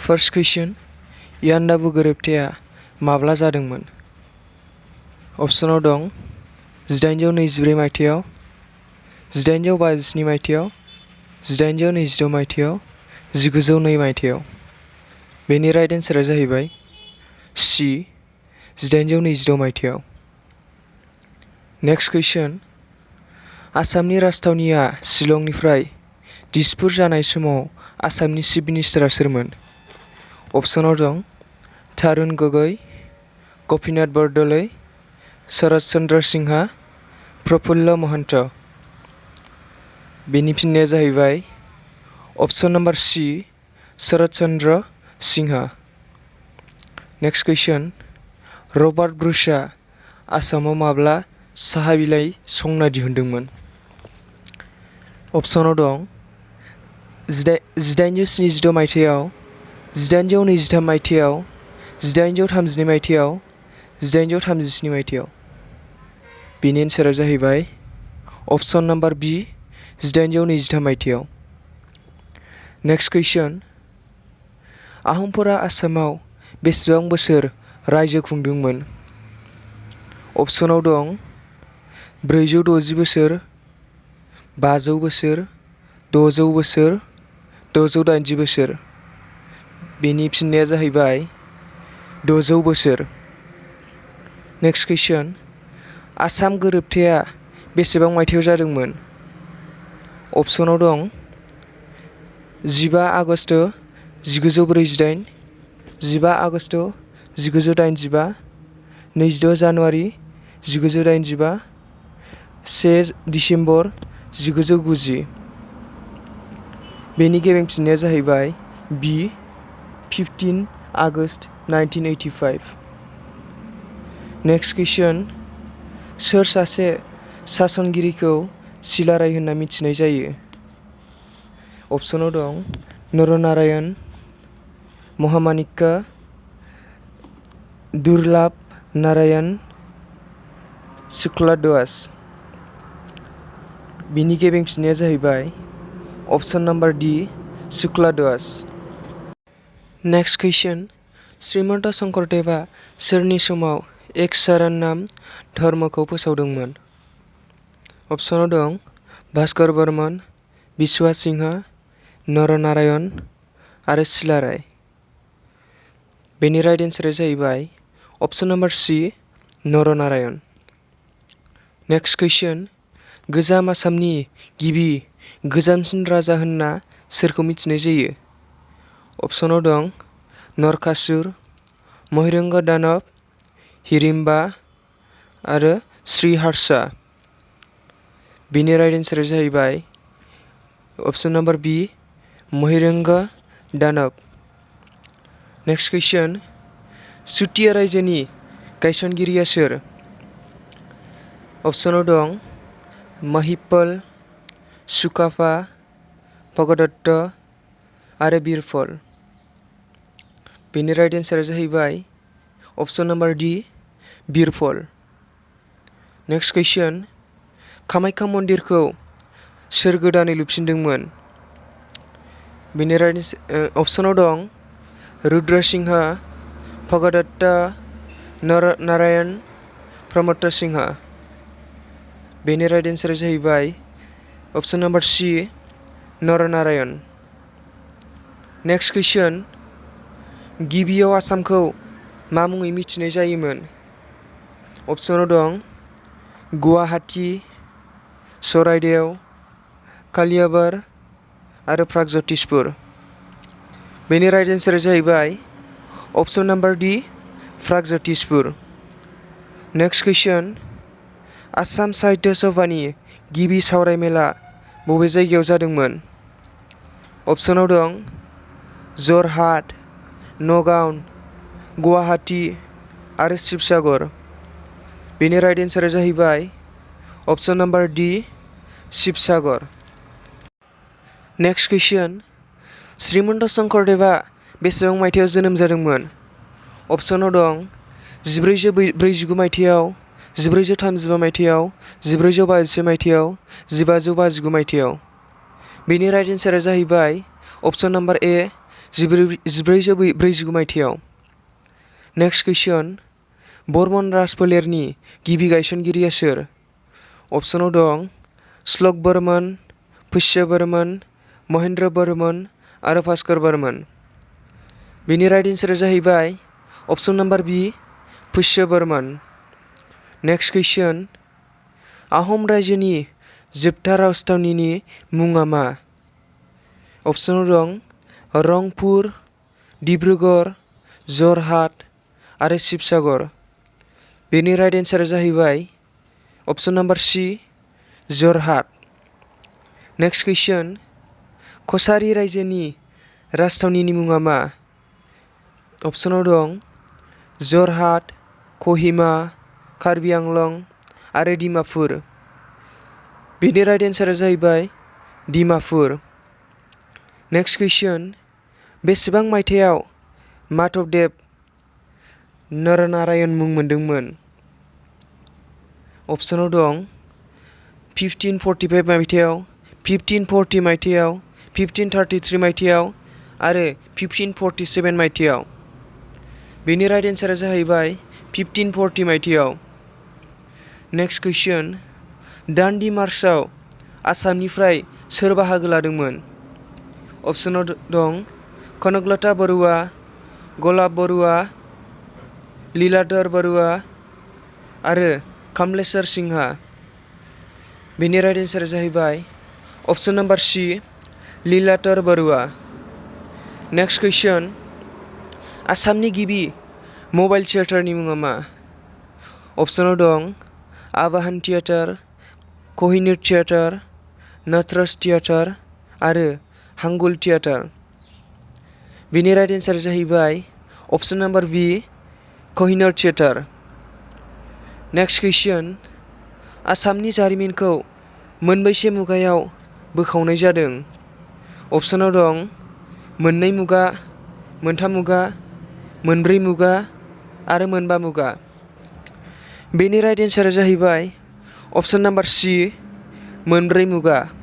First question. यान्डाबु गोरोबथाया माब्ला जादोंमोन? अपसनाव दं 1824 मायथाइयाव, 1857 मायथाइयाव, 1826 मायथाइयाव, 1902 मायथाइयाव। बेनि राइट एन्सारा जाहैबाय C 1826 मायथाइयाव। Next question. आसामनि राजथावनिया शिलंनिफ्राय दिसपुर जानाय समाव आसामनि चिफ मिनिस्टारा सोरमोन? अपसनाव दं थारुन गगৈ, गपिनाथ बरदलै, शरत चन्द्र सिन्हा, प्रफुल्ल महन्त। बेनि फिननाया जाहैबाय अपसन नम्बर C शरत चन्द्र सिन्हा। नेक्स्ट कुइसन। रबार्ट ब्रुसआ आसामाव माब्ला साहा बिलाइ संना दिहुनदोंमोन? अपसनाव दं 1876 मायथाइयाव, 1823 मायथाइयाव, 1832 मायथाइयाव, 1837 मायथाइयाव। बेनि एन्सारा जाहैबाय अपसन नम्बर B 1823 मायथाइयाव। नेक्स्ट कुइसन। आहमफोरा आसामाव बेसेबां बोसोर रायजो खुंदोंमोन? अपसनाव दं 460 बोसोर, 500 बोसोर, 600 बोसोर, 680 बोसोर। बेनि फिननाया जाहैबाय 600 बोसोर। नेक्स्ट कुइसन। आसाम गोरोबथाया बेसेबां मायथाइयाव जादोंमोन? अपसनाव दं 15 आगष्ट 1948, 15 आगष्ट 1985, 26 जानुवारि 1985, 1 डिसेम्बर 1990। बेनि गेबें फिननाया जाहैबाय B 15 आगष्ट 1985। नेक्स्ट कुइसन। सोर सासे सासनगिरिखौ सिलाराय होनना मिथिनाय जायो? अपसनाव दं नरनारायण, महामानिक्य, दुर्लभ नारायण, शुक्लध्वज। बिनि गेबें फिननाया जाहैबाय अपसन नम्बर D शुक्लध्वज। नेक्स्ट कुइसन। श्रीमन्त शंकरदेवा सोरनि समाव एक शरण नाम धर्मखौ फोसावदोंमोन? अपसनाव दं भास्कर बर्मन, बिश्वा सिंह, नरनारायण आरो सिलाराय। बेनि राइट एन्सारा जाहैबाय अपसन नम्बर C नरनारायण। नेक्स्ट कुइसन। गोजाम आसामनि गिबि गोजामसिन राजा होनना सोरखौ मिथिनाय जायो? अपसनाव दं नरकासुर, महिरंग दानब, हिरिम्बा आरो श्रीहार्षा। बेनि राइट एन्सारा जाहैबाय अपसन नम्बर B महिरंग दानब। नेक्स्ट कुइसन। चुटिया रायजोनि गायसनगिरिया सोर? अपसनाव दं महिपल, सुकाफा, भगदत्त आरो बिरफल। बेनि राइट एन्सारा जाहैबाय अपसन नम्बर D बिरफल। नेक्स्ट कुइसन। कामाख्या मन्दिरखौ सोर गोदानै लुफिनदोंमोन? बेनि राइट अपसनाव दं रुद्र सिंह, भगदत्त, नरनारायण, प्रमत्त सिंह। बेनि राइट एन्सारा जाहैबाय अपसन नम्बर C नरनारायण। नेक्स्ट कुइसन। गिबियाव आसामखौ मा मुङै मिथिनाय जायोमोन? अपसनाव दं गुवाहाटी, चराइदेव, कालियाबार आरो प्रागज्यतिसपुर। बेनि राइट एन्सारा जाहैबाय अपसन नम्बर D प्रागज्यतिसपुर। नेक्स्ट कुइसन। आसाम साहित्य सभानि गिबि सावरायमेला बबे जायगायाव जादोंमोन? अपसनाव दं जरहाट, नगाव, गुवाहाटी आरो शिबसागर। बेनि राइट एन्सारा जाहैबाय अपसन नम्बर D शिबसागर। नेक्स्ट कुइसन। श्रीमन्त शंकरदेवा बेसेबां मायथाइयाव जोनोम जादोंमोन? अपसनाव दं 1449 मायथाइयाव, 1435 मायथाइयाव, 1452 मायथाइयाव, 1559 मायथाइयाव। बेनि राइट एन्सारा जाहैबाय अपसन नम्बर A 1449 मायथाइयाव। नेक्स्ट कुइसन, बर्मन राजफोलेरनि गिबि गायसनगिरिया सोर? अपसनाव दं श्लोक बर्मन, पुष्य बर्मन, महेन्द्र बर्मन आरो भास्कर बर्मन। बेनि राइट एन्सारा जाहैबाय अपसन नाम्बार बी, पुष्य बर्मन। नेक्स्ट कुइसन, आहम रायजोनि जोबथा राजथावनिनि मुङा मा? अपसनाव दं रंपुर, डिब्रुगड़, जरहाट आरो शिबसागर। बेनि राइट एन्सारा जाहैबाय option number C, Jorhat. Next कुइसन, कछारी रायजोनि राजथावनिनि मुङा मा? अपसनाव दं जरहाट, कहिमा, कार्बि आंलं आरो डिमापुर। बेनि राइट एन्सारा जाहैबाय डिमापुर। नेक्स्ट कुइसन, बेसेबां मायथाइयाव माधबदेव नरनारायण मुं मोनदोंमोन? अपसनाव दं 1545 मायथाइयाव, 1540 मायथाइयाव, 1533 मायथाइयाव आरो 1547 मायथाइयाव। बेनि राइट एन्सारा जाहैबाय 1540 मायथाइयाव। नेक्स्ट कुइसन, दान्डि मार्चआव आसामनिफ्राय सोर बाहागो लादोंमोन? अपसनाव दं कनकलता बरुवा, गलाब बरुवा, लीलाधर बरुवा आरो कमलेश्वर सिंहा। बेनि राइट एन्सारा जाहैबाय option number C, Liladhar Barua. Next question, आसामनि गिबि मबाइल थियेटारनि मुङा मा? अपसनाव दं Awahan theatre, Kohinoor theatre, Natraj theatre आरो हांगुल थियेटार। बेनि राइट एन्सारा जाहैबाय option number B, Kohinoor theatre. Next question, आसामनि जारिमिनखौ मोनबैसे मुगायाव बोखावनाय जादों? अपसनाव दं मोननै मुगा, मोनथाम मुगा, मोनब्रै मुगा आरो मोनबा मुगा। बेनि राइट एन्सारा जाहैबाय अपसन नाम्बार सी, मोनब्रै मुगा।